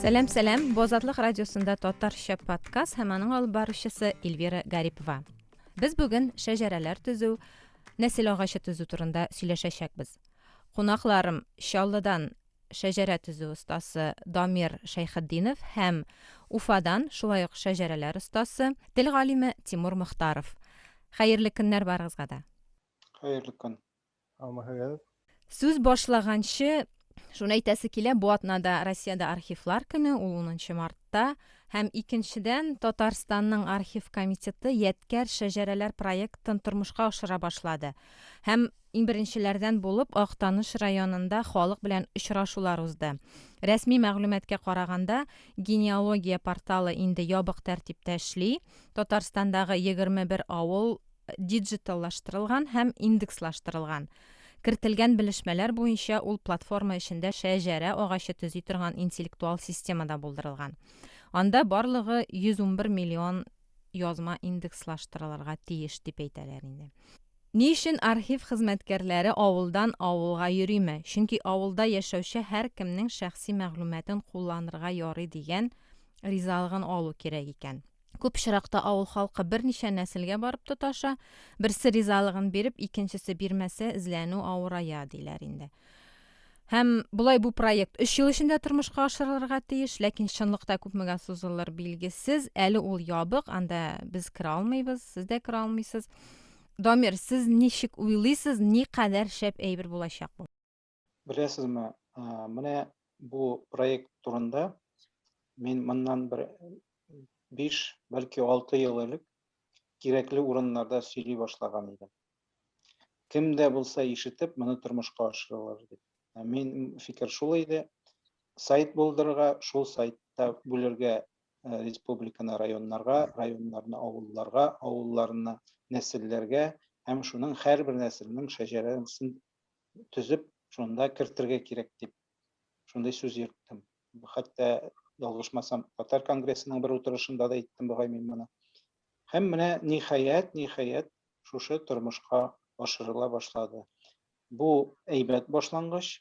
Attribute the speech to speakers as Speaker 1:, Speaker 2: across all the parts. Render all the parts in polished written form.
Speaker 1: Сәлам, сәлам. Бу Азатлык радиосында татарча подкаст һәм аның алып баручысы Эльвира Гарипова. Без бүген шәҗәрәләр төзү, нәсел агачы төзү турында сөйләшәчәкбез. Кунакларым Чаллыдан шәҗәрә төзү остасы Дамир Шәйхетдинов һәм Уфадан шулай ук шәҗәрәләр остасы, тел галиме Тимур Мохтаров. Хәерле көннәр барыгызга да.
Speaker 2: Хәерле көн.
Speaker 3: Алмаһыгыз.
Speaker 1: Сүз башлаганчы, шуны әйтәсе килә, бу атнада Россиядә архивлар көне, ул унынчы мартта. Һәм икенчедән, Татарстанның архив комитеты Ядкәр шәҗәрәләр проектын тормышка ашыра башлады. Һәм иң беренчеләрдән булып Актаныш районында халык белән очрашулар узды. Рәсми мәгълүматка караганда, генеалогия порталы инде ябык тәртиптә эшли. Татарстандагы 21 авыл диджиталлаштырылган һәм индекслаштырылган. Кертелгән белешмәләр буенча ул платформа эчендә шәҗәрә агачы төзи торган интеллектуал система да булдырылган. Анда барлыгы 111 миллион язма индекслаштырылырга тиеш дип әйтәләр инде. Ни өчен архив хезмәткәрләре авылдан авылга йөриме? Чөнки авылда яшәүче һәркемнең шәхси мәгълүматын кулланырга ярый дигән ризалыгын алу кирәк икән. Күп очракта авыл халкы берничә нәселгә барып тоташа. Берсе ризалыгын биреп, икенчесе бирмәсә, эзләнү авырая, диләр инде. Һәм болай бу проект өч ел эчендә тормышка ашырылырга тиеш, ләкин чынлыкта күпмегә сузылыр билгесез. Әле ул ябык, анда без керә алмыйбыз, сез дә керә алмыйсыз. Дамир, сез ничек уйлыйсыз, никадәр шәп әйбер булачак бу?
Speaker 2: Беләсезме, менә бу проект турында мин моннан бер 5, бәлки 6 ел элек кирәкле урыннарда сөйли башлаган идем. Кем дә булса ишетеп, моны тормышка ашыралар дип. Мин фикер шул иде, сайт булдырырга, шул сайтта бүлергә республиканы районнарга, районнарны авылларга, авылларны нәселләргә һәм шуның һәрбер нәселнең шәҗәрәсен төзеп, шунда кертергә кирәк дип шундый сүз йөрттем. Хәтта ялгышмасам, Татар конгрессының бер утырышында да әйттем бугай мин моны. Һәм менә ниһаять, ниһаять шушы тормышка ашырыла башлады. Бу әйбәт башлангыч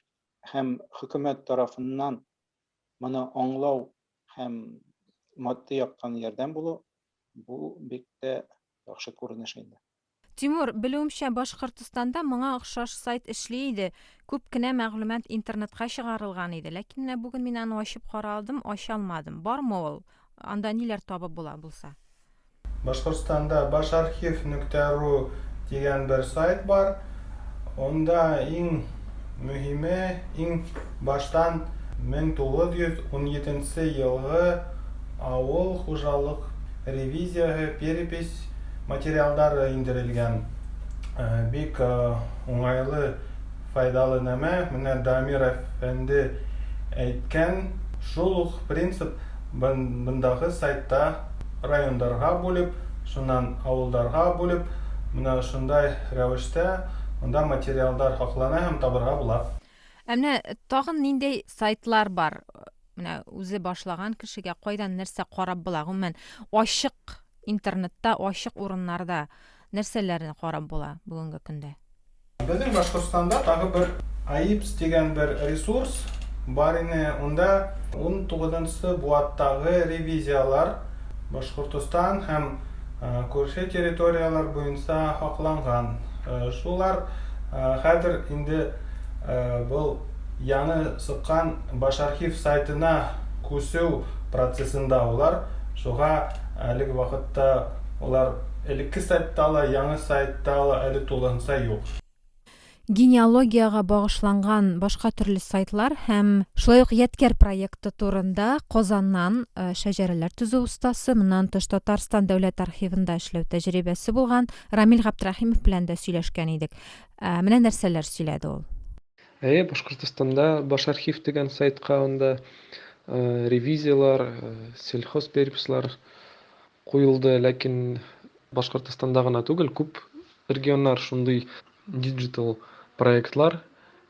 Speaker 2: һәм хөкүмәт тарафыннан моны аңлау һәм матди яктан ярдәм булу бу бик тә яхшы күренеш инде.
Speaker 1: Тимур, белүемчә, Башкортостанда моңа охшаш сайт эшли иде, күп кенә мәгълүмат интернетка чыгарылган иде, ләкин менә бүген мин аны ачып каралдым, ача алмадым. Бармы ул? Анда ниләр табып була булса?
Speaker 3: Башкортстанда башархив нөктә ру дигән бер сайт бар. Онда иң мөһиме, иң баштан 1917 нче елгы авыл хуҗалык ревизияһе, перепись, Материалдар индерелгән. Бик уңайлы, файдалы нәмә. Менә Дамир әфәнде әйткән шул ук принцип бындагы сайтта райондарга бүлеп, шуннан авылдарга бүлеп, менә шундай рәвештә монда материалдар хаклана һәм табырга була.
Speaker 1: Ә менә тагын ниндәй сайтлар бар? Менә үзе башлаган кешегә кайдан нәрсә карап була? Гомумән, ачык интернетта, ачык урыннарда нәрсәләрне карап була бүгенге көндә?
Speaker 3: Безнең Башкортстанда тагы бер АИПС дигән бер ресурс бар ине. Унда унтугызынчы буаттагы ревизияләр Башкортостан һәм күрше территорияләр буенча хакланган. Шулар хәзер инде был яңы чыккан Башархив сайтына күчү процессында улар. Шуга әлеге вакытта улар элекке сайтта ла, яңы сайтта ла әле тулысынча юк.
Speaker 1: Генеалогиягә багышланган башка төрле сайтлар һәм шулай ук Ядкәр проекты турында Казаннан шәҗәрәләр төзү остасы, моннан тыш Татарстан дәүләт архивында эшләү тәҗрибәсе булган Рамил Габдрәхимов белән дә сөйләшкән идек. Менә нәрсәләр сөйләде ул.
Speaker 4: Әйе, Башкортостанда Башархив дигән сайтка анда ревизияләр, сельхозпереписьлар куелды, ләкин Башкортостанда гына түгел, күп регионнар шундый диджитал проектлар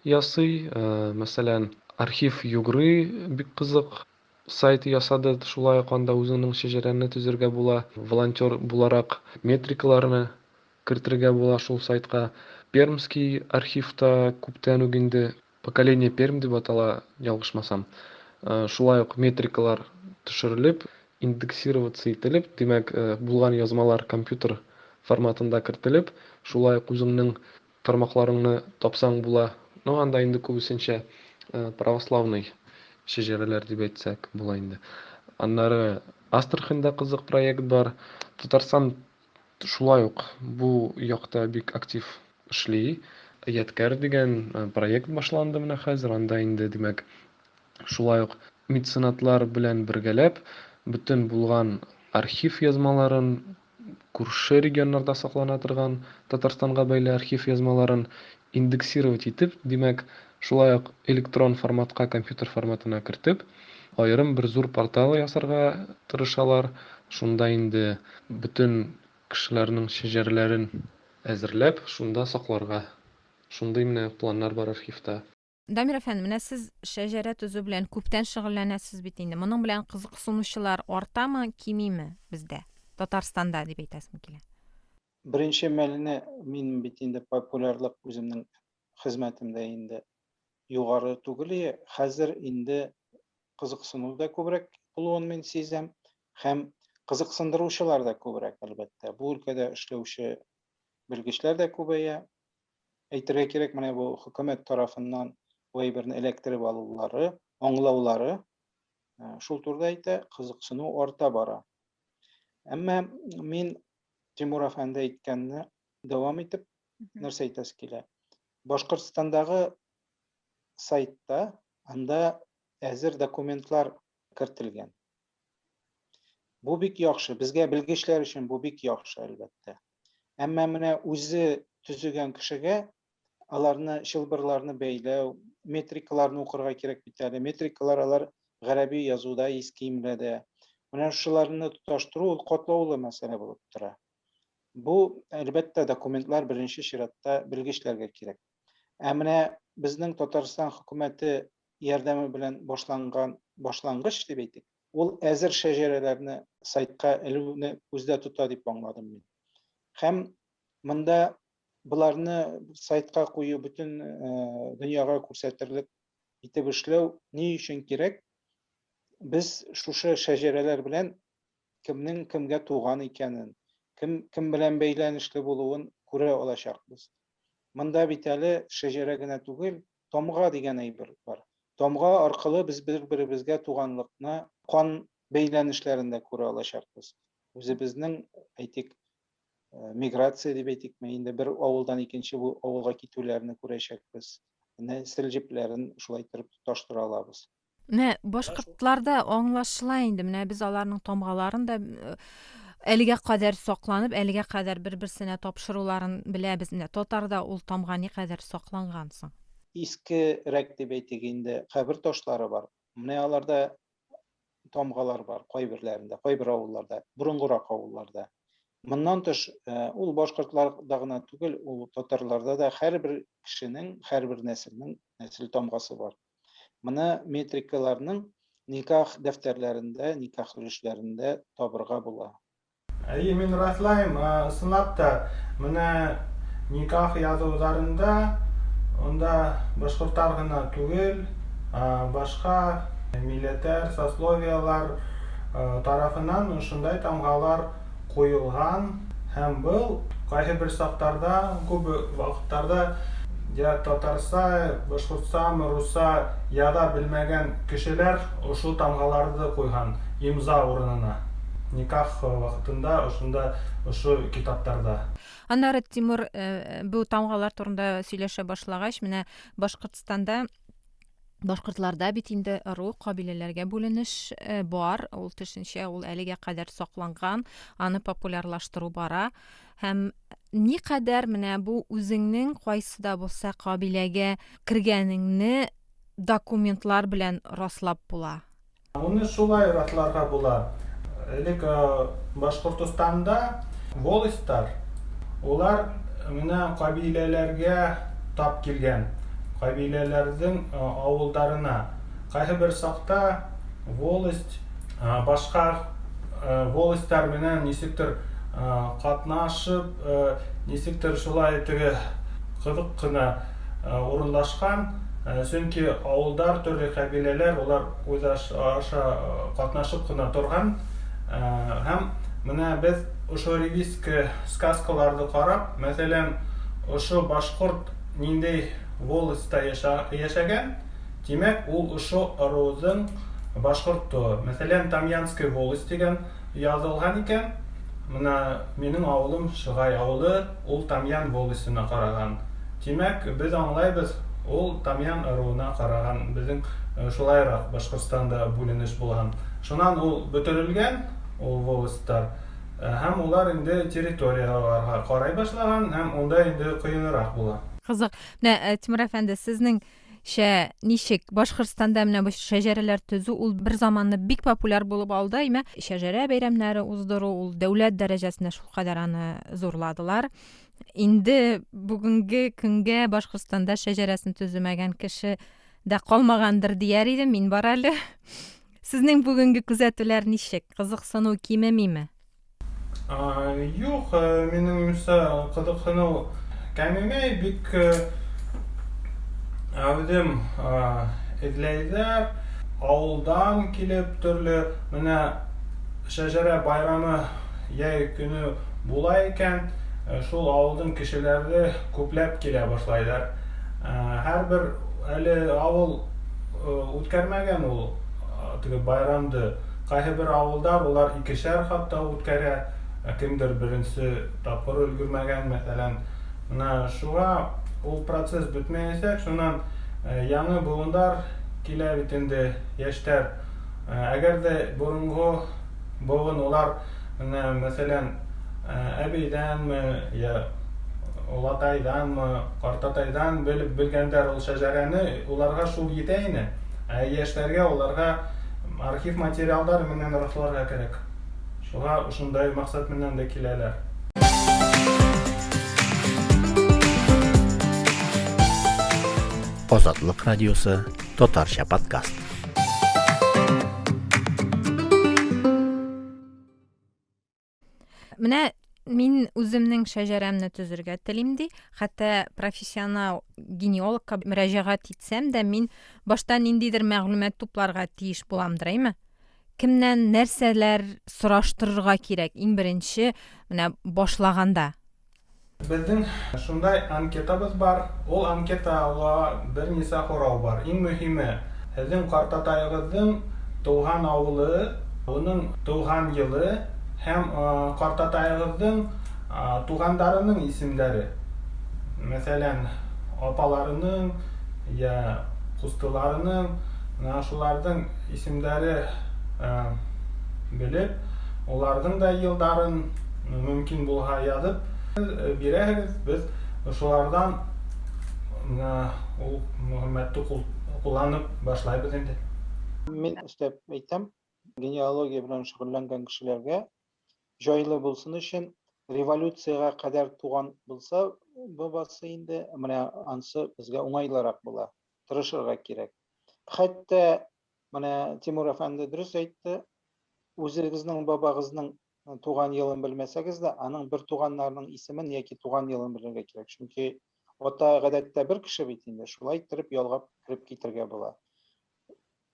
Speaker 4: ясый. Мәсәлән, Архив Югры бик кызык сайт ясады, шулай ук анда үзеңнең шәҗәрәне төзергә була, волонтер буларак метрикаларны кертергә була шул сайтка. Пермский архив та күптән үк инде Поколение Пермь дип атала, ялгышмасам. Шулай ук метрикалар төшерелеп, индексироваться ителеп, димәк, булган язмалар компьютер форматында кертелеп, шулай ук үзеңнең тармакларыңны тапсаң була. Ну, анда инде күбесенчә православный шәҗәрәләр дип әйтсәк була инде. Аннары Астраханьда кызык проект бар. Татарстан шулай ук бу якта бик актив эшли. Ядкәр дигән проект башланды менә хәзер. Анда инде, димәк, шулай ук меценатлар белән бергәләп бөтен булган архив язмаларын, күрше регионнарда саклана торган Татарстанга бәйле архив язмаларын индексировать итеп, димәк, шулай ук электрон форматка, компьютер форматына кертеп, аерым бер зур портал ясарга тырышалар. Шунда инде бөтен кешеләрнең шәҗәрәләрен әзерләп, шунда сакларга. Шундый менә планнар бар архивта.
Speaker 1: Дамир әфәнде, менә сез шәҗәрә төзү белән күптән шөгыльләнәсез бит инде. Моның белән кызыксынучылар артамы, кимиме бездә? Татарстанда дип әйтәсем килә.
Speaker 2: Беренче мәлне мин бит инде популярлык үземнең хезмәтемдә инде югары түгел, хәзер инде кызыксыну да күбрәк булуын мин сизәм һәм кызыксындыручылар да күбрәк, әлбәттә. Бу өлкәдә эшләүче белгечләр дә күбәя. Әйтергә кирәк, менә бу хөкүмәт тарафыннан бу әйберне эләктереп алулары, аңлаулары шул турыда әйтә, кызыксыну арта бара. Әмма мин Тимур әфәнде әйткәнне дәвам итеп, нәрсә әйтәсе килә. Башкортстандагы сайтта анда әзер документлар кертелгән. Бу бик яхшы, безгә белгечләр өчен бу бик яхшы, әлбәттә. Әмма менә үзе төзегән кешегә аларны чылбырларны бәйләү, метрикаларны укырга кирәк бит әле. Метрикалар алар гарәби язуда, иске имләдә. Менә шуларны тоташтыру ул катлаулы мәсьәлә булып тора. Бу, әлбәттә, документлар беренче чиратта белгечләргә кирәк. Ә менә безнең Татарстан хөкүмәте ярдәме белән башланган башлангыч дип әйтик, ул әзер шәҗәрәләрне сайтка элүне күздә тота дип аңладым мин. Һәм монда боларны сайтка кую, бөтен дөньяга күрсәтерлек итеп эшләү ни өчен кирәк? Без шушы шәҗәрәләр белән кемнең кемгә туган икәнен, кем кем белән бәйләнешле булуын күрә алачакбыз. Монда бит әле шәҗәрә генә түгел, тамга дигән әйбер бар. Тамга аркылы без бер-беребезгә туганлыкны, кан бәйләнешләрен дә күрә алачакбыз. Үзебезнең, әйтик, миграция дип әйтикме, инде бер авылдан икенче авылга китүләрне күрәчәкбез. Нәсел җепләрен шулай итеп тоташтыра алабыз.
Speaker 1: Менә башкортларда аңлашыла инде, менә без аларның тамгаларын да әлегә кадәр сакланып, әлегә кадәр бер-берсенә тапшыруларын беләбез. Менә татарда ул тамга никадәр сакланган соң?
Speaker 2: Искерәк дип әйтик инде, кабер ташлары бар. Менә аларда тамгалар бар кайберләрендә, кайбер авылларда, борынгырак авылларда. Моннан тыш, ул башкортларда гына түгел, ул татарларда да һәрбер кешенең, һәрбер нәселнең нәсел тамгасы бар. Моны метрикаларның никах дәфтәрләрендә, никах өлешләрендә табырга була.
Speaker 3: Әйе, мин раслайм, ысынлап та, менә никах язуларында онда башкортлар гына түгел, башка милләтләр, сословияләр тарафыннан шундай тамгалар куелган һәм был кайсы бер сактарда, күп вакытларда я татарса, башкортсамы, русса яза белмәгән кешеләр ошо тамгаларды куйган имза урынына. Никах вакытында ошында ошо китаптарда.
Speaker 1: Аннары Тимур бу тамгалар турында сөйләшә башлагач, менә Башкортстанда Башкортларда бит инде ыру, кабиләләргә бүленеш бар, ул төшенчә ул әлегә кадәр сакланган, аны популярлаштыру бара. Һәм никадәр менә бу үзеңнең кайсы да булса кабиләгә кергәнеңне документлар белән раслап була?
Speaker 3: Моны шулай расларга була. Элек Башкортостанда волостьлар, улар менә кабиләләргә тап килгән, кабиләләрнең авылдарына. Кайсы бер сакта волость башка волостьлар менән ничектер катнашып, ничектер шулай теге кызык кына урынлашкан. Чөнки авылдар, төрле кабиләләр, улар үз аша катнашып кына торган. Һәм менә без ошо ревизский сказкаларны карап, мәсәлән, ошо башкорт нинди волостьта яшәгән, димәк, ул ошо ыруының башкорты. Мәсәлән, Тамьянский волость дигән язылган икән, менә минем авылым Шыгай авылы, ул Тамьян волостена караган. Димәк, без аңлайбыз, ул Тамьян ыруына караган, безнең шулайрак Башкортстанда бүленеш булган. Шуннан ул бөтерелгән, ул волостьлар, һәм улар инде территорияләргә карай башлаган, һәм унда инде кыенрак була.
Speaker 1: Кызык. Менә, Тимур әфәнде, сезнең Шә, ничек, Башкортстанда менә бу шәҗәрәләр төзү ул бер заманны бик популяр булып алды, әйме? Шәҗәрә бәйрәмнәре уздыру ул дәүләт дәрәҗәсендә шулкадәр аны зурладылар. Инде бүгенге көнгә Башкортстанда шәҗәрәсен төземәгән кеше дә калмагандыр дияр идем, мин бар әле. Сезнең бүгенге күзәтүләр ничек? Кызыксыну кимемиме?
Speaker 3: Юк, минем уемча, кызыксыну кәмемәй, бик үзем эзләйдер. Авылдан килеп төрле менә шәҗәрә байрамы яй көне була икән, шул авылдың кешеләре күпләп килә башлайлар. Һәрбер әле авыл үткәрмәгән ул теге байрамды. Кайһыбер авылдар улар икешәр хатта үткәрә, ә кемдер беренче тапкыр өлгермәгән, мәсәлән. Менә шуңа ул процесс бетмәячәк, шуннан яңы буындар килә бит инде, яшьтәр. Әгәр дә борынгы буын улар, менә, мәсәлән, әбидәнме, я олатайданмы, картатайдан белеп белгәндәр ул шәҗәрәне, уларга шул йитә ине. Ә яшьләргә уларга архив материалдар менән расларга кирәк. Шуңа шундай максат менән дә киләләр.
Speaker 5: Азатлык радиосы татарча подкаст.
Speaker 1: Менә мин үземнең шәҗәрәмне төзергә телим ди. Хәтта профессионал генеалогка мөрәҗәгать итсәм дә, мин башта ниндидер мәгълүмат тупларга тиеш буламдыр, әйме? Кемнән нәрсәләр сораштырырга кирәк иң беренче менә башлаганда?
Speaker 3: Безнең шундай анкетабыз бар. Ул анкетага берничә һорау бар. Иң мөһиме, һезнең картатаегызның туган авылы, уның туган елы һәм картатаегызның тугандарының исемнәре. Мәсәлән, апаларының я кустыларының, менә шуларның исемнәре белеп, уларның да елдарын мөмкин булһа язып бирәһегез, без шулардан менә ул мәгълүматны кулланып башлайбыз инде.
Speaker 2: Мин өстәп әйтәм, генеалогия белән шөгыльләнгән кешеләргә җайлы булсын өчен революциягә кадәр туган булса бабасы инде, менә ансы безгә уңайлырак була. Тырышырга кирәк. Хәтта менә Тимур әфәнде дөрес әйтте, үзегезнең бабагызның туган елын белмәсәгез дә, аның бер туганнарының исемен яки туган елын белергә кирәк. Чөнки ата гадәттә бер кеше бит инде, шулай иттереп ялгап кереп китергә була.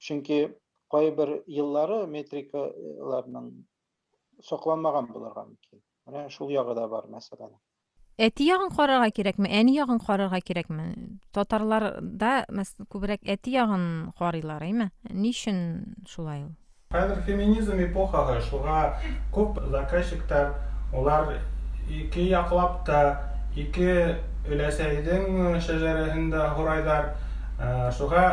Speaker 2: Чөнки кайбер еллары метрикаларның сакланмаган булырга мөмкин. Менә шул ягы да бар мәсьәләнең.
Speaker 1: Әти ягын карарга кирәкме, әни ягын карарга кирәкме? Татарларда күбрәк әти ягын карыйлар, әйме? Ни өчен шулай ул?
Speaker 3: Хәзер феминизм эпохагы, шуңа күп заказчиктар, улар ике яклап та, ике өләсәйнең шәҗәрәһен дә һорайдар. Шуңа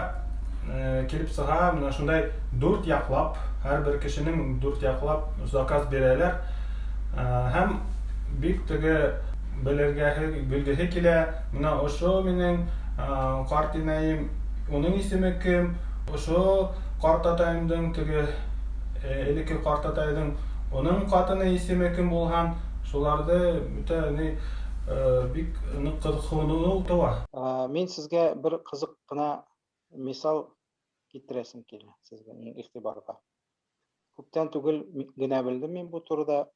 Speaker 3: килеп чыга, менә шундай дүрт яклап, һәрбер кешенең дүрт яклап заказ бирәләр. Һәм бик теге белергәһе, белгеһе килә, менә ошо минем карт инәем, уның исеме кем, ошо карт атаемдың теге элекке карт атайдың, уның катыны исеме кем булган, шуларды бөтә ни бик нык кызыксыну туа.
Speaker 2: Мин сезгә бер кызык кына мисал китерәсем килә, сезнең игътибарга. Күптән түгел генә белдем мин бу турыда.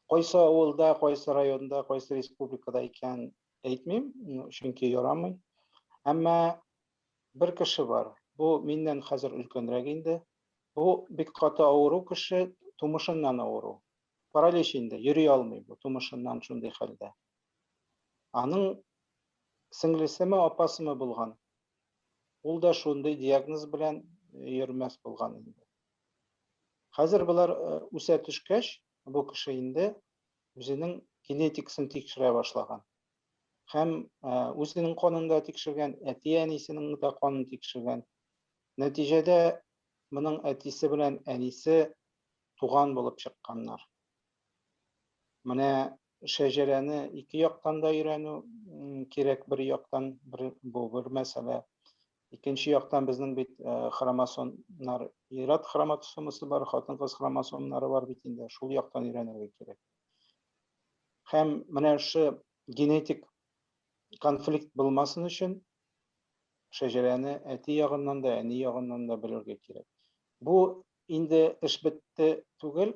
Speaker 2: Кайсы авылда, кайсы районда, кайсы республикада икән әйтмим, чөнки ярамый. Әмма Бер кеше бар. Бу миннән хәзер өлкәнрәк инде. Бу бик каты авыру кеше, тумышыннан авыру. Паралич инде, йөри алмый бу, тумышыннан шундый хәлдә. Аның сеңлесеме, апасымы булган. Ул да шундый диагноз белән йөрмәс булган инде. Хәзер болар э, үсә төшкәч, бу кеше инде үзенең генетикасын тикшерә башлаган. Һәм э, үзенең канын да тикшергән, әти-әнисенең дә канын тикшергән. Нәтиҗәдә моның әтисе белән әнисе туган булып чыкканнар. Менә шәҗәрәне ике яктан да өйрәнү кирәк, бер яктан бер, бу бер мәсьәлә. Икенче яктан безнең бит э, хромосомнар, ир-ат хромосомасы бар, хатын-кыз хромосомнары бар бит инде, шул яктан өйрәнергә кирәк. Һәм менә шушы генетик конфликт булмасын өчен шәҗәрәне әти ягыннан да, әни ягыннан да белергә кирәк. Бу инде эш бетте түгел,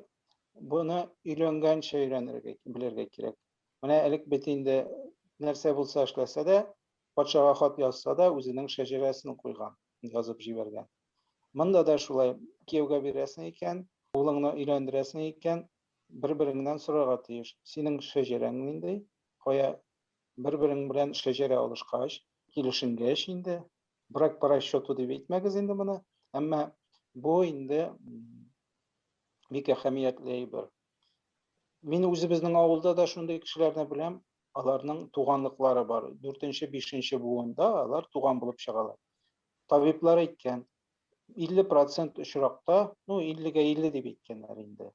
Speaker 2: буны өйләнгәнчә өйрәнергә, белергә кирәк. Менә элек бит инде нәрсә булса эшләсә дә, патшага хат язса да, үзенең шәҗәрәсен куйган, язып җибәргән. Монда да шулай, кияүгә бирәсең икән, улыңны өйләндерәсең икән, бер-береңнән сорарга тиеш. Синең шәҗәрәң нинди? Кая бер-берең белән шәҗәрә алышкач, килешенгәч инде, брак по расчету дип әйтмәгез инде моны, әмма бу инде бик әһәмиятле әйбер. Мин үзебезнең авылда да шундый кешеләрне беләм, аларның туганлыклары бар. Дүртенче, бишенче буында алар туган булып чыгалар. Табиблар әйткән, 50% очракта, ну 50-гә 50 дип әйткәннәр инде.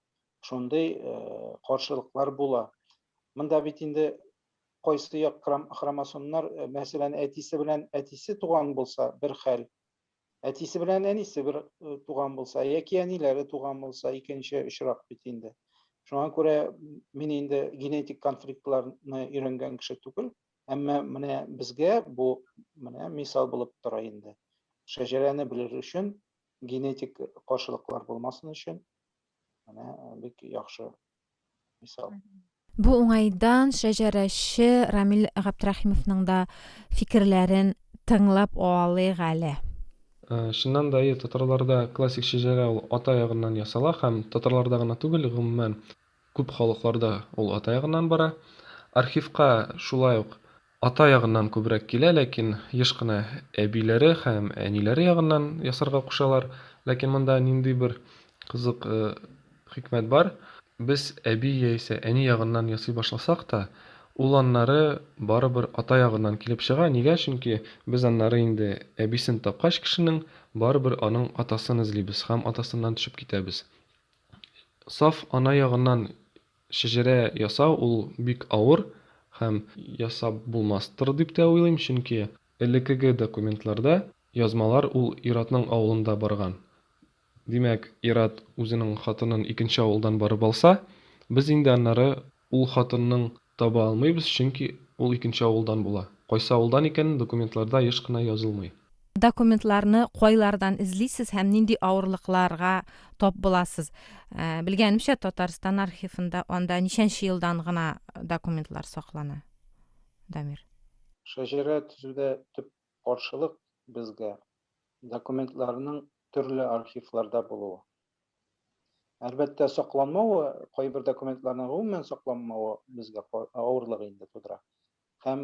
Speaker 2: Шундый э, каршылыклар була. Монда бит инде кайсы як хромосомнар, э, мәсәлән, әтисе белән әтисе туган булса, бер хәл. Әтисе белән әнисе бер э, туган булса, яки әниләре туган булса, икенче очрак бит инде. Шуңа күрә мин инде генетик конфликтларны өйрәнгән кеше түгел, әмма менә безгә бу менә мисал булып тора инде. Шәҗәрәне белер өчен, генетик каршылыклар булмасын өчен, менә э, бик яхшы мисал.
Speaker 1: Бу уңайдан шәҗәрәче Рамил Габдрәхимовның да фикерләрен тыңлап алыйк әле.
Speaker 4: Э, чыннан да, әйе, татарларда классик шәҗәрә ул ата ягыннан ясала һәм татарларда гына түгел, гомумән, күп халыкларда ул ата ягыннан бара. Архивка шулай ук ата ягыннан күбрәк килә, ләкин еш кына әбиләре һәм әниләре ягыннан ясарга кушалар. Ләкин монда нинди бер кызык э, хикмәт бар. Без әби яисә әни ягыннан ясый башласак та, ул аннары барыбер ата ягыннан килеп чыга. Нигә? Чөнки без аннары инде әбисен тапкач кешенең, барыбер аның атасын эзлибез һәм атасыннан төшеп китәбез. Саф ана ягыннан шәҗәрә ясау ул бик авыр һәм ясап булмастыр дип тә уйлыйм, чөнки элеккеге документларда язмалар ул ир-атның авылында барган. Димәк, ир-ат үзенең хатынын икенче авылдан барып алса, без инде аннары ул хатынның таба алмыйбыз, чөнки ул икенче авылдан була. Кайсы авылдан икәнен документларда еш кына язылмый.
Speaker 1: Документларны кайлардан эзлисез һәм нинди авырлыкларга тап буласыз? Белгәнемчә, Татарстан архивында анда ничәнче елдан гына документлар саклана, Дамир?
Speaker 2: Шәҗәрә төзүдә төп каршылык безгә документларның төрле архивларда булуы. Әлбәттә, сакланмавы, кайбер документларның гомумән сакланмавы безгә авырлык инде тудыра. Һәм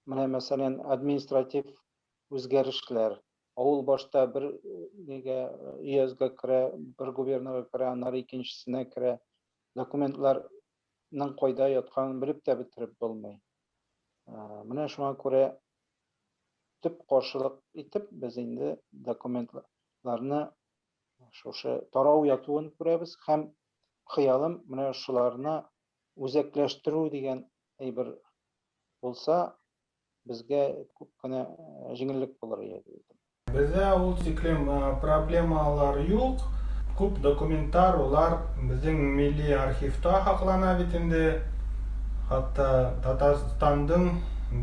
Speaker 2: менә, мәсәлән, административ үзгәрешләр. Авыл башта бер нигә өязгә керә, бер губернага керә, аннары икенчесенә керә. Документларның кайда ятканын белеп тә бетереп булмый. Менә шуңа күрә төп каршылык итеп без инде документларны шушы тарау ятуын күрәбез һәм хыялым менә шуларны үзәкләштерү дигән әйбер булса, безгә күп кенә э, җиңеллек булыр иде.
Speaker 3: Бездә ул тиклем э, проблемалар юк. Күп документлар улар безнең милли архивта хаклана бит инде. Хәтта Татарстанның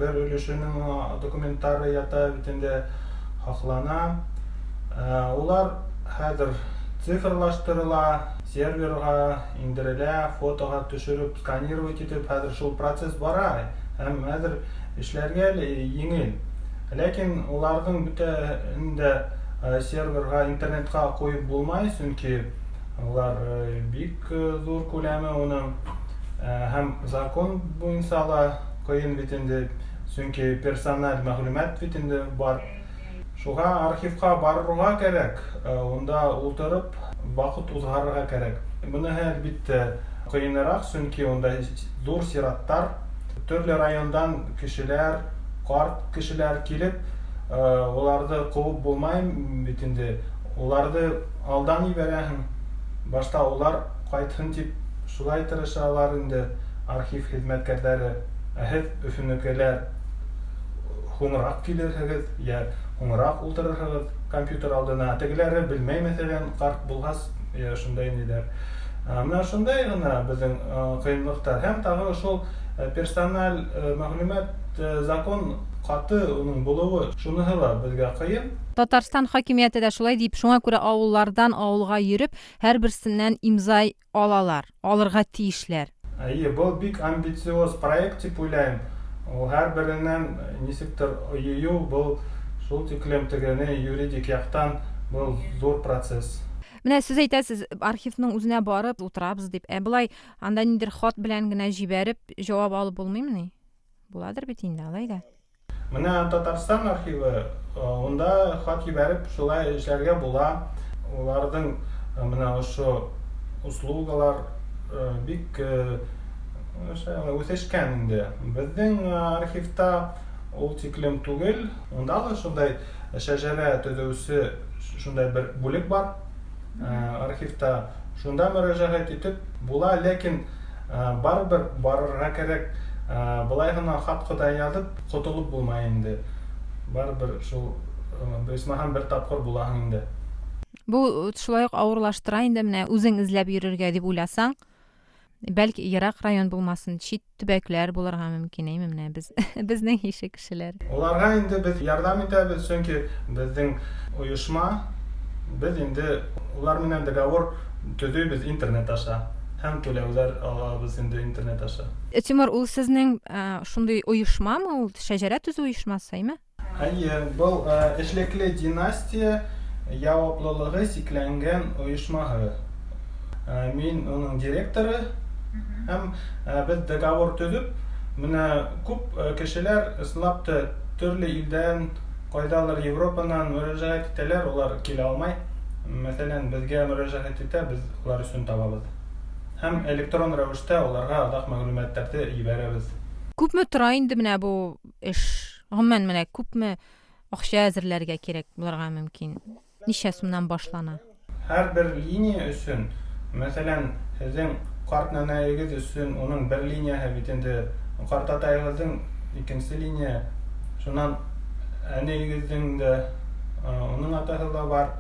Speaker 3: бер өлешенең э, документлары ята бит инде хаклана. Улар хәзер цифрлаштырыла, серверга индерелә, фотога төшереп, сканировать итеп, хәзер шул процесс бара. Һәм хәзер эшләргә әле җиңел. Ләкин уларның бөтәһен дә серверга, интернетка куеп булмай, чөнки алар бик зур күләме уның. Һәм закон буенча ла кыен бит инде, чөнки персональ мәгълүмат бит инде бар. Шуга архивка барырга кәрәк, унда утырып вакыт узгарырга кәрәк. Моныһы, әлбиттә, кыенырак, чөнки унда зур чираттар, төрле райондан кешеләр, карт кешеләр килеп, уларды куып булмай бит инде. Уларды алдан ибәрәһең, башта улар кайтһын дип шулай тырышалар инде архив хезмәткәрләре. Ә һез, Өфенекеләр, һуңрак килерһегез, йә һуңрак утырырһыгыз компьютер алдына. Тегеләре белмәй, мәсәлән, карт булгач, йә шундай ниләр. Менә шундай гына безнең кыенлыктар. Һәм тагы шул персональ мәгълүмат, закон каты уның булуы, шуныһы ла безгә кыен.
Speaker 1: Татарстан хакимияте дә шулай дип, шуңа күрә авыллардан авылга йөреп, һәрберсеннән имза алалар, алырга тиешләр.
Speaker 3: Әйе, был бик амбициоз проект дип уйлайм. Ул һәрбереннән ничектер ыю, был шул тиклем тегене юридик яктан был зур процесс.
Speaker 1: Менә сез әйтәсез, архивның үзенә барып утырабыз дип. Ә болай анда ниндидер хат белән генә җибәреп җавап алып булмыймыни? Буладыр бит инде алай да.
Speaker 3: Менә Татарстан архивы, унда хат җибәреп шулай эшләргә була. Уларның менә ошо услугалар бик үсешкән инде. Безнең архивта ул тиклем түгел. Унда да шундай шәҗәрә төзүче шундай бер бүлек бар. Архивта шунда мөрәҗәгать итеп була, ләкин барыбер барырга кирәк. Болай гына хат кына язып котылып булмай инде. Барыбер шул исмаһам бер тапкыр булаһың инде.
Speaker 1: Бу шулай ук авырлаштыра инде, менә үзең эзләп йөрергә дип уйласаң. Бәлки ерак район булмасын, чит төбәкләр булырга мөмкин, әйме, менә без безнең ише кешеләр.
Speaker 3: Уларга инде без ярдәм итәбез, чөнки безнең оешма, без инде улар менән договор төзибез интернет аша һәм түләүләр алабыз инде интернет аша.
Speaker 1: Тимур, ул сезнең шундый оешмамы ул, шәҗәрә төзү оешмасы, әйме?
Speaker 3: Әйе, был эшлекле династия яваплылыгы чикләнгән оешмаһы. Мин уның директоры һәм без договор төзеп, менә күп кешеләр ысынлап та төрле илдән, кайдалыр Европадан мөрәҗәгать итәләр, улар килә алмай. Мәсәлән, безгә мөрәҗәгать итә, без улар өчен табабыз. Һәм электрон рәвештә уларга озак мәгълүматларны җибәрәбез.
Speaker 1: Күпме тора инде менә бу эш? Гомумән, менә күпме акча әзерләргә кирәк булырга мөмкин? Ничә сумнан башлана?
Speaker 3: Һәрбер линия өчен, мәсәлән, сезнең карт нәнәегез өчен уның бер линияһе бит инде, картатаегызның икенче линия, шуннан әниегезнең дә, уның атасы да бар,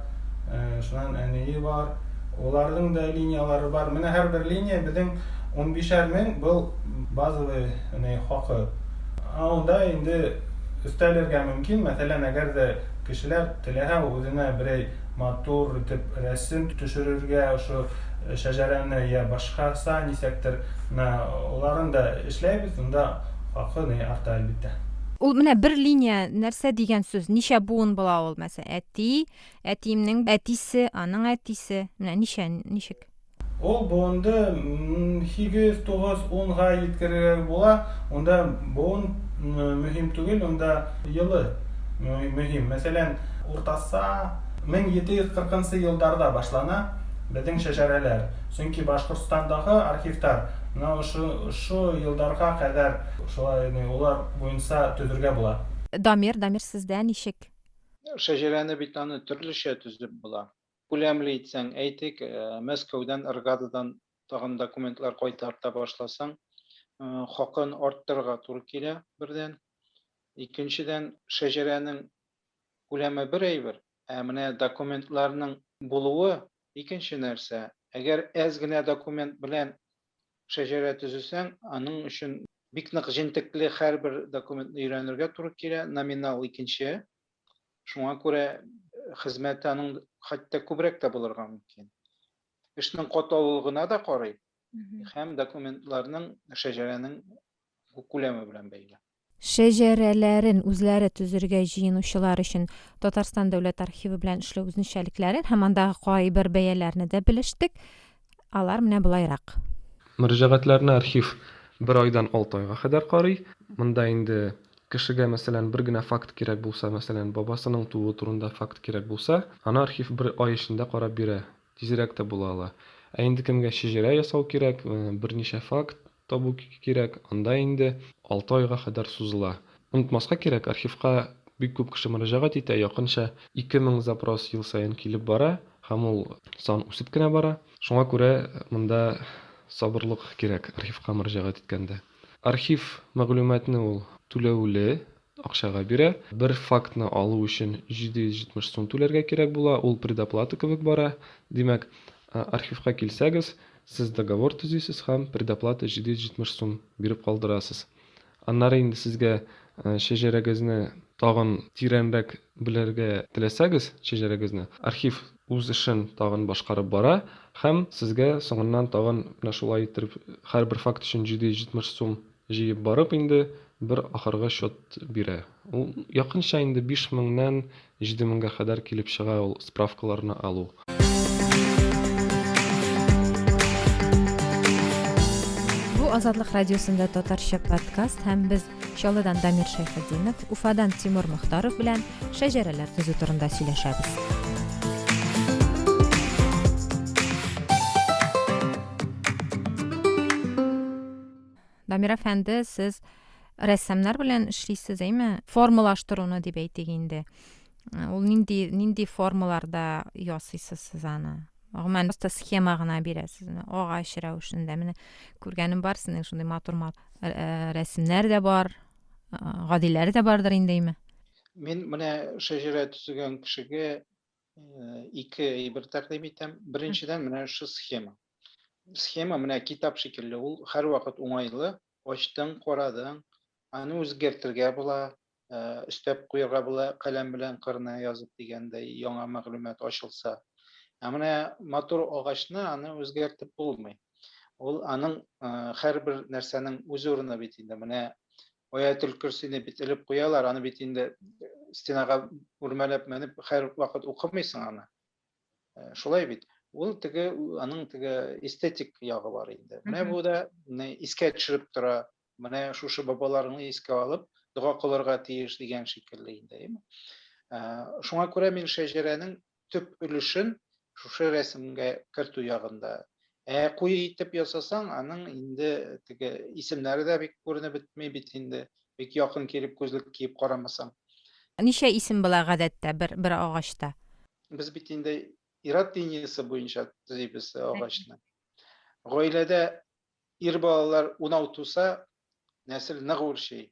Speaker 3: шуннан әние бар, уларның да линиялары бар. Менә һәрбер линия безнең унбишәр мең, был базовый хакы. Анда инде өстәлергә мөмкин, мәсәлән, әгәр дә кешеләр теләһә үзенә берәй матур итеп рәсем төшерергә ошо шәҗәрәне я башкаса нисәктер, менә уларын да эшләйбез, унда хакы ни арта, әлбиттә.
Speaker 1: Ул менә бер линия нәрсә дигән сүз? Ничә буын була ул, мәсәлән, әти, әтиемнең әтисе, аның әтисе, менә ничә, ничек?
Speaker 3: Ул буынды 8, 9, 10-га җиткерергә була. Унда буын мөһим түгел, унда елы мөһим. Мәсәлән, уртаса 1740 нчы елларда башлана безнең шәҗәрәләр. Чөнки Башкортстандагы архивтар менә ошо елларга кадәр шулай улар буенча төзергә була.
Speaker 1: Дамир, Дамир, сездә ничек?
Speaker 2: Шәҗәрәне бит аны төрлечә төзеп була. Күләмле итсәң, әйтик, Мәскәүдән, Ргададан тагын документлар кайтарта башласаң, хакын арттырырга туры килә, бердән. Икенчедән, шәҗәрәнең күләме бер әйбер, ә менә документларның булуы икенче нәрсә. Әгәр әз генә документ белән шәҗәрә төзесәң, аның өчен бик нык җентекле һәрбер документны өйрәнергә туры килә, номинал икенче. Шуңа күрә хезмәте аның хәтта күбрәк тә булырга мөмкин. Эшнең катлаулылыгына да карый һәм документларның, шәҗәрәнең күләме белән бәйле.
Speaker 1: Шәҗәрәләрен үзләре төзергә җыенучылар өчен Татарстан дәүләт архивы белән эшләү үзенчәлекләрен һәм андагы кайбер бәяләрне дә белештек. Алар менә болайрак.
Speaker 4: Мөрәҗәгатьләрне архив бер айдан алты айга кадәр карый. Монда инде кешегә, мәсәлән, бер генә факт кирәк булса, мәсәлән, бабасының тууы турында факт кирәк булса, аны архив бер ай эчендә карап бирә. Тизрәк тә була ала. Ә инде кемгә шәҗәрә ясау кирәк, берничә факт табу кирәк, анда инде алты айга кадәр сузыла. Онытмаска кирәк, архивка бик күп кеше мөрәҗәгать итә, якынча 2000 запрос ел саен килеп бара һәм ул сан үсеп кенә бара. Шуңа күрә монда сабырлык кирәк архивка мөрәҗәгать иткәндә. Архив мәгълүматны ул түләүле акчага бирә. Бер фактны алу өчен 770 сум түләргә кирәк була, ул предоплата кебек бара. Димәк, архивка килсәгез, сез договор төзисез һәм предоплата 770 сум биреп калдырасыз. Аннары инде сезгә шәҗәрәгезне тагын тирәнрәк белергә теләсәгез, шәҗәрәгезне, архив үз эшен тагын башкарып бара һәм сезгә соңыннан тагын менә шулай иттереп һәрбер факт өчен 770 сум җыеп барып инде бер ахыргы счет бирә. Ул якынча инде 5 меңнән 7 меңгә кадәр килеп чыга ул справкаларны алу.
Speaker 1: Бу Азатлык радиосында татарча подкаст һәм без Чаллыдан Дамир Шәйхетдинов, Уфадан Тимур Мохтаров белән шәҗәрәләр төзү турында сөйләшәбез. Дамир әфәнде, сез рәссамнар белән эшлисез, әйме? Формалаштыруны дип әйтик инде. Ул нинди нинди формаларда ясыйсыз сез аны? Гомумән, просто схема гына бирәсезме? Агач рәвешендә. Менә күргәнем бар, сезнең шундый матур рәсемнәр дә бар, гадиләре дә бардыр инде, әйме?
Speaker 2: Мин менә шәҗәрә төзегән кешегә ике әйбер тәкъдим итәм. Беренчедән, менә шушы схема. Схема менә китап шикелле, ул һәрвакыт уңайлы. Ачтың, карадың, аны үзгәртергә була, өстәп куярга була, каләм белән кырына язып дигәндәй, яңа мәгълүмат ачылса. Ә менә матур агачны аны үзгәртеп булмый. Ул аның һәрбер нәрсәнең үз урыны бит инде. Менә Аятел Көрсине бит элеп куялар, аны бит инде стенага үрмәләп менеп һәрвакыт укымыйсың аны. Шулай бит. Ул теге аның теге эстетик ягы бар инде. Менә бу да искә төшереп тора. Менә шушы бабаларыңны искә алып, дога кылырга тиеш дигән шикелле инде, әйеме? Шуңа күрә мин шәҗәрәнең төп өлешен шушы рәсемгә кертү ягында. Ә куе итеп ясасаң, аның инде теге исемнәре дә бик күренеп бетми бит инде. Бик якын килеп күзлек киеп карамасаң.
Speaker 1: Ничә исем була гадәттә бер бер агачта?
Speaker 2: Без бит инде ир-ат линиясе буенча төзибез агачны. Гаиләдә ир балалар унау туса, нәсел нык үрчи.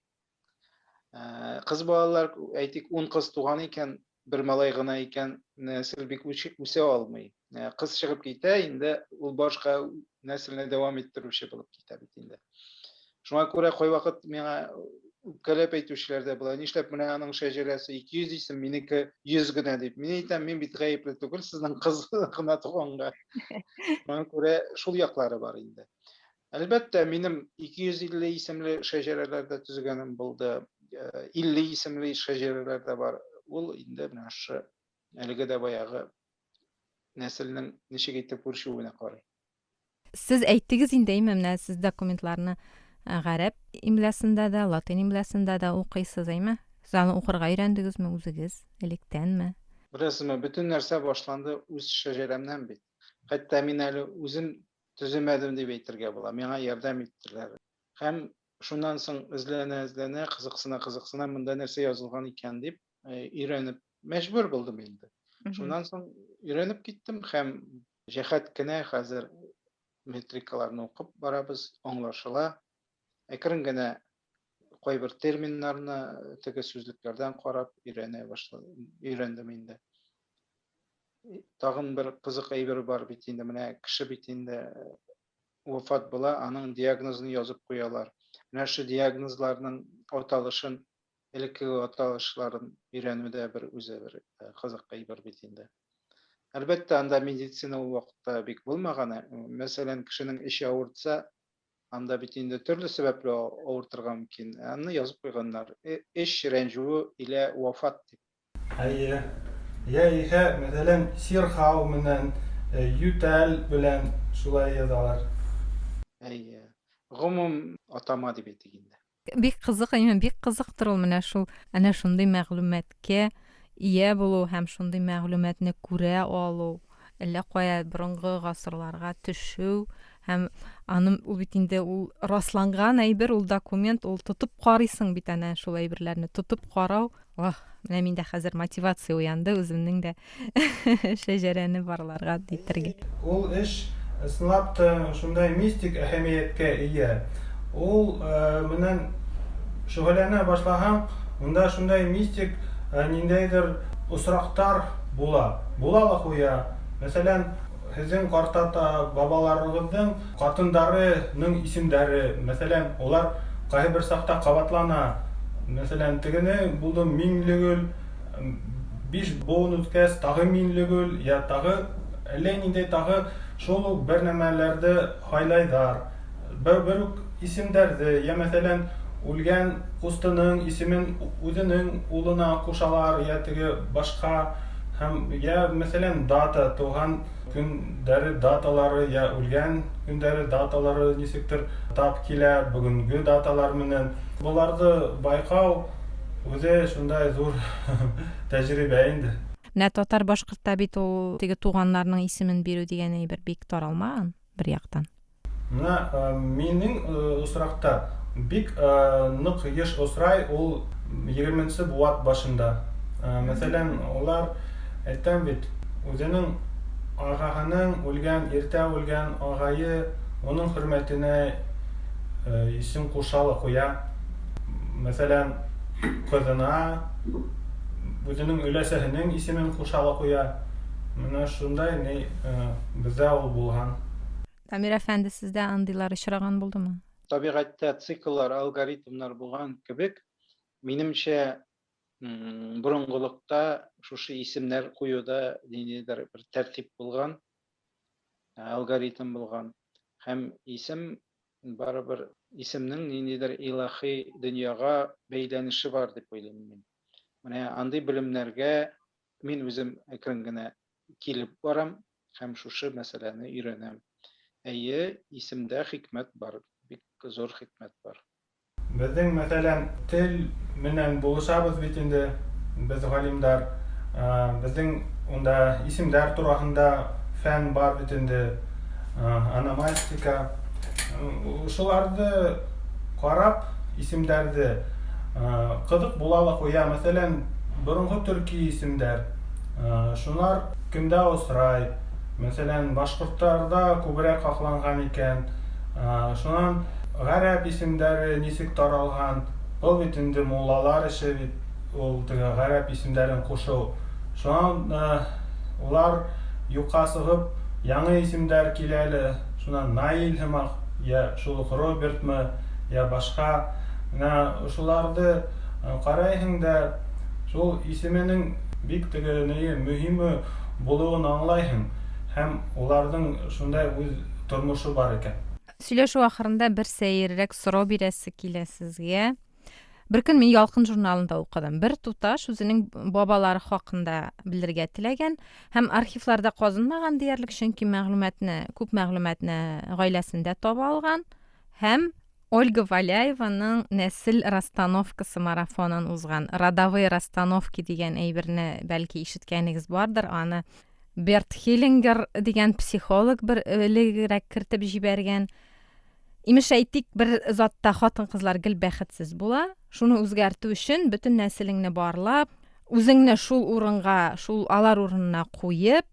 Speaker 2: Кыз балалар, әйтик, ун кыз туган икән, бер малай гына икән, нәсел бик үсә алмый. Кыз чыгып китә, инде ул башка нәселне дәвам иттерүче булып китә бит инде. Шуңа күрә кайвакыт миңа үпкәләп әйтүчеләр дә була. Нишләп менә аның шәҗәрәсе 200 исем, минеке 100 генә дип. Мин әйтәм, мин бит гаепле түгел, сезнең кыз гына туганга. Шуңа күрә шул яклары бар инде. Әлбәттә, минем 250 исемле шәҗәрәләр дә төзегәнем булды. 50 исемле шәҗәрәләр дә бар. Ул инде менә шушы әлеге дә баягы нәселнең ничек итеп үрчүенә карый.
Speaker 1: Сез әйттегез инде, әйме, менә сез документларны гарәп имлясында да, латин имлясында да укыйсыз, әйме? Сез аны укырга өйрәндегезме үзегез, электәнме?
Speaker 2: Беләсезме, бөтен нәрсә башланды үз шәҗәрәмнән бит. Хәтта мин әле үзем төземәдем дип әйтергә була. Миңа ярдәм иттеләр. Һәм шуннан соң эзләнә-эзләнә, кызыксына-кызыксына монда нәрсә язылган икән дип өйрәнеп мәҗбүр булдым инде. Шуннан соң өйрәнеп киттем һәм җәһәт кенә хәзер метрикаларны укып барабыз, аңлашыла. Әкрен генә кайбер терминнарны теге сүзлекләрдән карап өйрәнә башладым, өйрәндем инде. Тагын бер кызык әйбер бар бит инде, менә кеше бит инде вафат була, аның диагнозын язып куялар. Менә шул диагнозларның аталышын элеккеге аталышларын өйрәнү дә бер үзе бер э, кызык әйбер бит инде. Әлбәттә, анда медицина ул вакытта бик булмаган. Э, мәсәлән, кешенең эче авыртса, Анда бит инде төрле сәбәпле авыртырга мөмкин. Аны язып куйганнар. Эч рәнҗүе илә вафат дип.
Speaker 3: Әйе. Йә иһә, мәсәлән, сирхау менән, ютәл белән шулай язалар.
Speaker 2: Әйе. Гомум атама дип әйтик инде.
Speaker 1: Бик кызык, әйме, бик кызыктыр ул менә шул, әнә шундый мәгълүматкә ия булу һәм шундый мәгълүматны күрә алу, әллә кая борынгы гасырларга төшү һәм аны ул бит инде ул расланган әйбер, ул документ, ул тотып карыйсың бит әнә шул әйберләрне, тотып карау. Ох, менә миндә хәзер мотивация уянды үземнең дә шәҗәрәне барларга дитергә.
Speaker 3: Ул эш ысынлап та шундай мистик әһәмияткә ия. Ул менән шөгыльләнә башлаһаң, унда шундай мистик ниндәйдер осрактар була. Була ла куя. Мәсәлән, Һезнең картата бабаларыгызның катындары ның исемдәре, мәсәлән, алар кайбер сакта кабатлана. Мәсәлән, тегене булдым Миңлегөл, биш буын үткәс, тагы Миңлегөл, я тагы әллә ниндәй тагы шул ук бер нәмәләрде һайлайдар. Бер бер үк исемдәрде, я мәсәлән, үлгән кустының исемен үзенең улына кушалар, я теге башка һәм я мәсәлән дата, туган көндәре даталары, я үлгән көндәре даталары ничектер тап килә бүгенге даталар менән. Боларды байкау үзе шундай зур тәҗрибә инде.
Speaker 1: Менә татар-башкортта бит ул теге туганнарның исемен бирү дигән әйбер бик таралмаган бер яктан.
Speaker 3: Менә минем очракта бик нык еш очрай ул егерменче буват башында. Мәсәлән, алар, әйтәм бит, үзенең агаһының үлгән, иртә үлгән агае, оның хөрмәтенә исем куша ла куя. Мәсәлән, кызына үзенең өләсәһенең исемен куша ла куя. Менә шундай ни бездә ул булган.
Speaker 1: Дамир әфәнде, сездә андыйлар очраган булдымы?
Speaker 2: Табигатьтә цикллар, алгоритмнар булган кебек, минемчә, борынгылыкта шушы исемнәр куюда ниндидер бер тәртип булган, алгоритм булган. Һәм исем барыбер исемнең ниндидер илаһи дөньяга бәйләнеше бар дип уйлыйм мин. Менә андый белемнәргә мин үзем әкрен генә килеп барам һәм шушы мәсьәләне өйрәнәм. Әйе, исемдә хикмәт бар, бик зур хикмәт бар.
Speaker 3: Безнең, мәсәлән, тел менән булышабыз бит инде, без галимдар. Безнең унда исемдәр тураһында фән бар бит инде, ономастика. Шуларды карап, исемдәрде кызык була ла куя. Мәсәлән, борынгы төрки исемдәр. Шунар кемдә осрай? Мәсәлән, башкортларда күбрәк хакланган икән. Шуннан гарәп исемдәре ничек таралган? Был бит инде муллалар эше бит ул теге гарәп исемдәрен кушу. Шуннан улар юкка чыгып, яңы исемдәр килә әле. Шуннан Наил һымак, я шул ук Робертмы, я башка. Менә шуларды карайһың да, шул исеменең бик теге ние мөһиме булуын аңлайһың һәм уларның шундай үз тормышы бар икән.
Speaker 1: Сөйләшү ахырында бер сәеррәк сорау бирәсе килә сезгә. Беркөн мин Ялкын журналында укыдым. Бер туташ үзенең бабалары хакында белергә теләгән һәм архивларда казынмаган диярлек, чөнки мәгълүматны, күп мәгълүматны гаиләсендә таба алган һәм Ольга Валяеваның нәсел расстановкасы марафонын узган. Родовые расстановки дигән әйберне бәлки ишеткәнегез бардыр. Аны Берт Хеллингер дигән психолог бер элегрәк кертеп җибәргән. Имеш, әйтик, бер затта хатын-кызлар гел бәхетсез була. Шуны үзгәртү өчен бөтен нәселеңне барлап, үзеңне шул урынга, шул алар урынына куеп,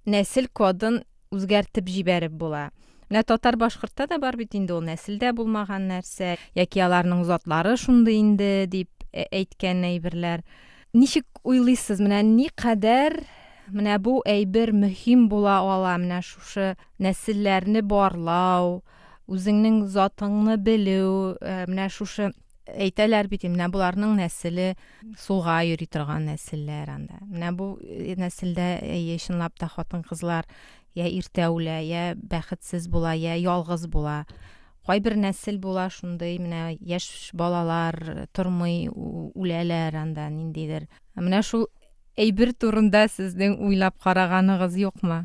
Speaker 1: нәсел кодын үзгәртеп җибәреп була. Менә татар-башкортта да бар бит инде ул нәселдә булмаган нәрсә, яки аларның затлары шундый инде дип әйткән әйберләр. Ничек уйлыйсыз, менә никадәр менә бу әйбер мөһим була ала, менә шушы нәселләрне барлау, үзеңнең затыңны белү, э, менә шушы әйтәләр бит, менә боларның нәселе сулга йөри торган нәселләр анда. Менә бу э, нәселдә әйе, чынлап та хатын-кызлар я иртә үлә, я бәхетсез була, я ялгыз була. Кайбер нәсел була шундый, менә яшь балалар тормый, үләләр анда ниндидер. Менә шул әйбер турында сезнең уйлап караганыгыз юкмы?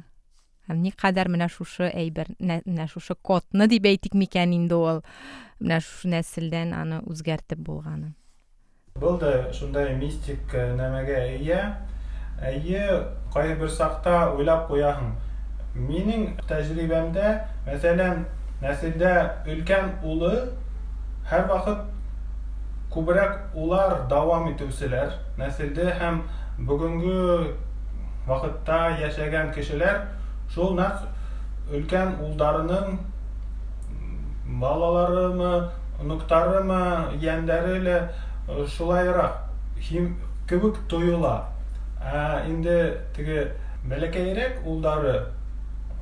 Speaker 1: Һәм никадәр менә шушы әйбер, менә шушы кодны дип әйтик микән инде ул, менә шушы нәселдән аны үзгәртеп булганын.
Speaker 3: Был да шундай мистик нәмәгә ия. Әйе, кайбер сакта уйлап куяһың. Минең тәҗрибәмдә, мәсәлән, нәселдә өлкән улы һәрвакыт күбрәк улар дәвам итүчеләр нәселдә һәм бүгенге вакытта яшәгән кешеләр шул нәкъ өлкән улдарының балаларымы, оныктарымы, яннәре лә шулайрак хим кебек тоела. Ә инде теге бәләкәйрәк улдары,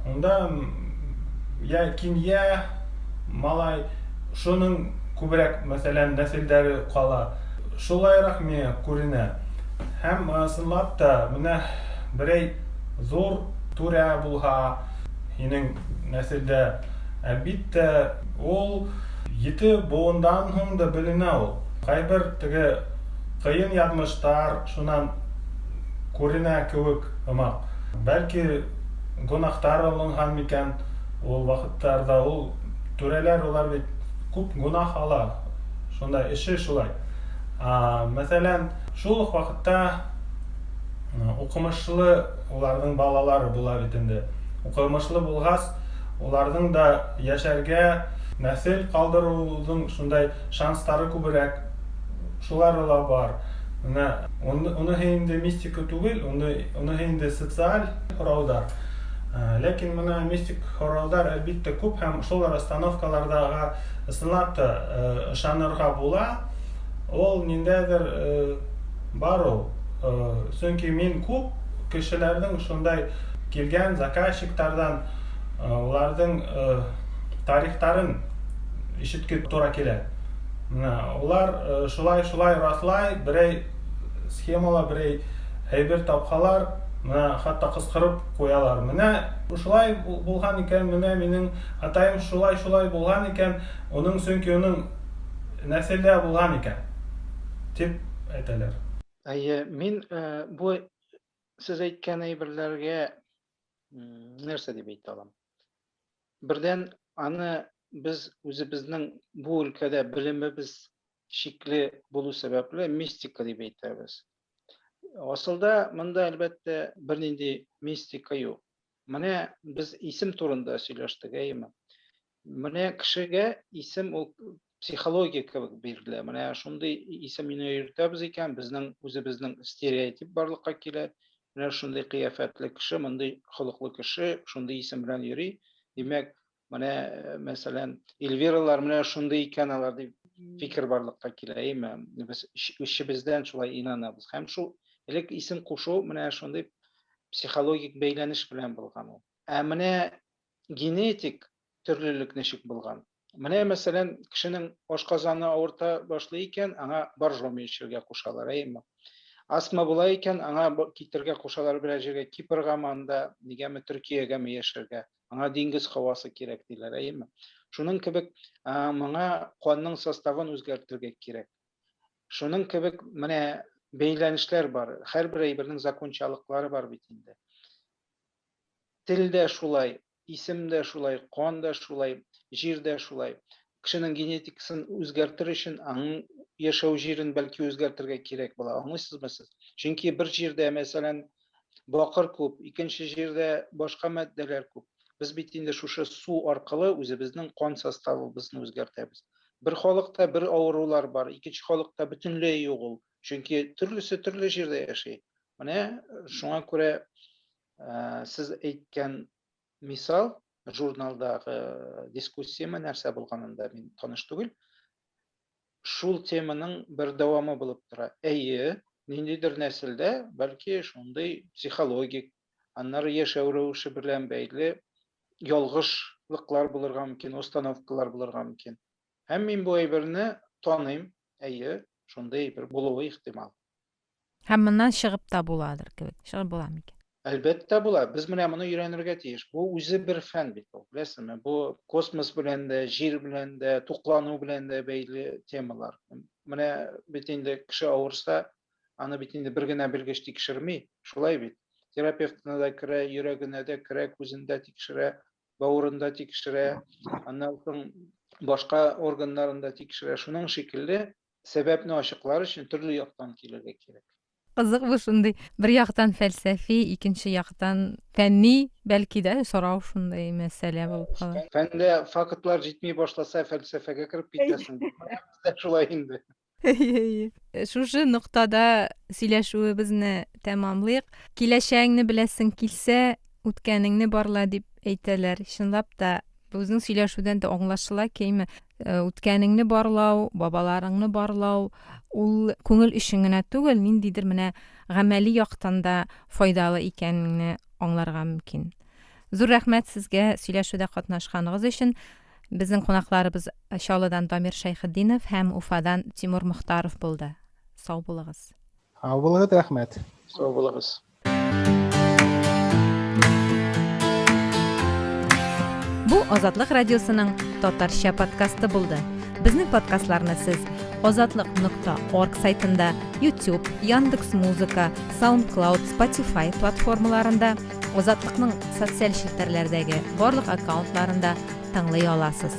Speaker 3: унда я кинья малай, шуның күбрәк, мәсәлән, нәселдәре кала. Шулайрак миңа күренә. Һәм чынлап та, менә берәй зур түрә булһа, һинең нәселдә, әлбиттә, ул ете буындан һуң да беленә ул. Кайбер теге кыен язмыштар шуннан күренә кебек ымак. Бәлки гөнаһтар алынган микән ул вакытларда, ул түрәләр алар бит күп гөнаһ ала, шунда эше шулай. Мәсәлән, шул ук вакытта укымышлы уларның балалары була бит инде. Укымышлы булгас, уларның да яшәргә, нәсел калдыруның шундай шанслары күбрәк. Шулары ла бар. Менә уныһы инде мистика түгел, уныһы инде социаль һораудар. Ләкин менә мистик һораудар әлбиттә күп һәм шул расстановкалардага ысынлап та ышанырга була. Ул ниндәдер бар ул. Чөнки мин күп кешеләрнең шундай килгән заказчиктардан уларның тарихтарын ишеткә тура килә. Менә улар шулай-шулай раслай, берәй схемала берәй әйбер тапхалар, менә хәтта кыскырып куялар. Менә шулай булган икән, менә минем атаем шулай-шулай булган икән, уның чөнки уның нәселдә булган икән, дип әйтәләр.
Speaker 2: Әйе, мин бу сез әйткән әйберләргә нәрсә дип әйтә алам? Бердән, аны без үзебезнең бу өлкәдә белемебез чикле булу сәбәпле мистика дип әйтәбез. Асылда монда әлбәттә бернинди мистика юк. Менә без исем турында сөйләштек, әйеме? Менә кешегә исем ул психология кебек бирелә. Менә шундый исем мине йөртәбез икән, безнең үзебезнең стереотип барлыкка килә. Менә шундый кыяфәтле кеше, мондый холыклы кеше шундый исем белән йөри. Димәк, менә э, мәсәлән, Эльвиралар менә шундый икән алар дип фикер барлыкка килә, әйеме? Без эчебездән шулай инанабыз. Һәм шул элек исем кушу менә шундый психологик бәйләнеш белән булган ул. Ә менә генетик төрлелек ничек булган? Менә, мәсәлән, кешенең ашказаны авырта башлый икән, аңа боржоми эчәргә кушалар, әйеме? Астма була икән, аңа китергә кушалар берәр җиргә, Кипргамы анда, нигәме, Төркиягәме яшәргә. Аңа диңгез һавасы кирәк диләр, әйеме? Шуның кебек, моңа канның составын үзгәртергә кирәк. Шуның кебек менә бәйләнешләр бар. Һәрбер әйбернең закончалыклары бар бит инде. Тел дә шулай, исем дә шулай, кан да шулай, җир дә шулай. Кешенең генетикасын үзгәртер өчен аның яшәү җирен бәлки үзгәртергә кирәк була. Аңлыйсызмы сез? Чөнки бер җирдә, мәсәлән, бакыр күп, икенче җирдә башка матдәләр күп. Без бит инде шушы су аркылы үзебезнең кан составыбызны үзгәртәбез. Бер халыкта бер авырулар бар, икенче халыкта бөтенләй юк ул. Чөнки төрлесе төрле җирдә яши. Менә шуңа күрә сез әйткән мисал журналдагы дискуссияме нәрсә булганында мин таныш түгел. Шул теманың бер дәвамы булып тора. Әйе, ниндидер нәселдә бәлки шундый психологик, аннары яшәү рәвеше белән бәйле ялгышлыклар булырга мөмкин, установкалар булырга мөмкин. Һәм мин бу әйберне таныйм, әйе, шундый әйбер булуы ихтимал.
Speaker 1: Һәм моннан чыгып та буладыр кебек. Чыгып була микән?
Speaker 2: Әлбәттә була. Без менә моны өйрәнергә тиеш. Бу үзе бер фән бит ул, беләсеңме? Бу космос белән дә, җир белән дә, туклану белән дә бәйле темалар. Менә бит инде кеше авырса, аны бит инде бер генә белгеч тикшерми, шулай бит. Терапевтына да керә, йөрәгенә дә керә, күзен дә тикшерә, бавырын да тикшерә, аннан соң башка органнарын да тикшерә. Шуның шикелле сәбәпне ачыклар өчен төрле яктан килергә кирәк.
Speaker 1: Кызык бу шундый, бер яктан фәлсәфи, икенче яктан фәнни, бәлки дә сорау шундый мәсьәлә булып кала.
Speaker 2: Фәндә фактлар җитми башласа, фәлсәфәгә кереп китәсең. Бездә шулай инде.
Speaker 1: Әйе, әйе. Шушы ноктада сөйләшүебезне тәмамлыйк. Киләчәгеңне беләсең килсә, үткәнеңне барла дип әйтәләр. Чынлап та, безнең сөйләшүдән дә аңлашыла ки, әйме, э, үткәнеңне барлау, бабаларыңны барлау, ул күңел өчен генә түгел, ниндидер менә гамәли яктан да файдалы икәнеңне аңларга мөмкин. Зур рәхмәт сезгә сөйләшүдә катнашканыгыз өчен. Безнең кунакларыбыз Чаллыдан Дамир Шәйхетдинов һәм Уфадан Тимур Мохтаров булды. Сау булыгыз.
Speaker 6: Сау булыгыз, рәхмәт.
Speaker 2: Сау булыгыз.
Speaker 1: Бу Азатлык радиосының татарча подкасты булды. Безнең подкастларны сез азатлык.орг сайтында, YouTube, Яндекс Музыка, SoundCloud, Spotify платформаларында, Азатлыкның социаль челтәрләрдәге барлык аккаунтларында тыңлый аласыз.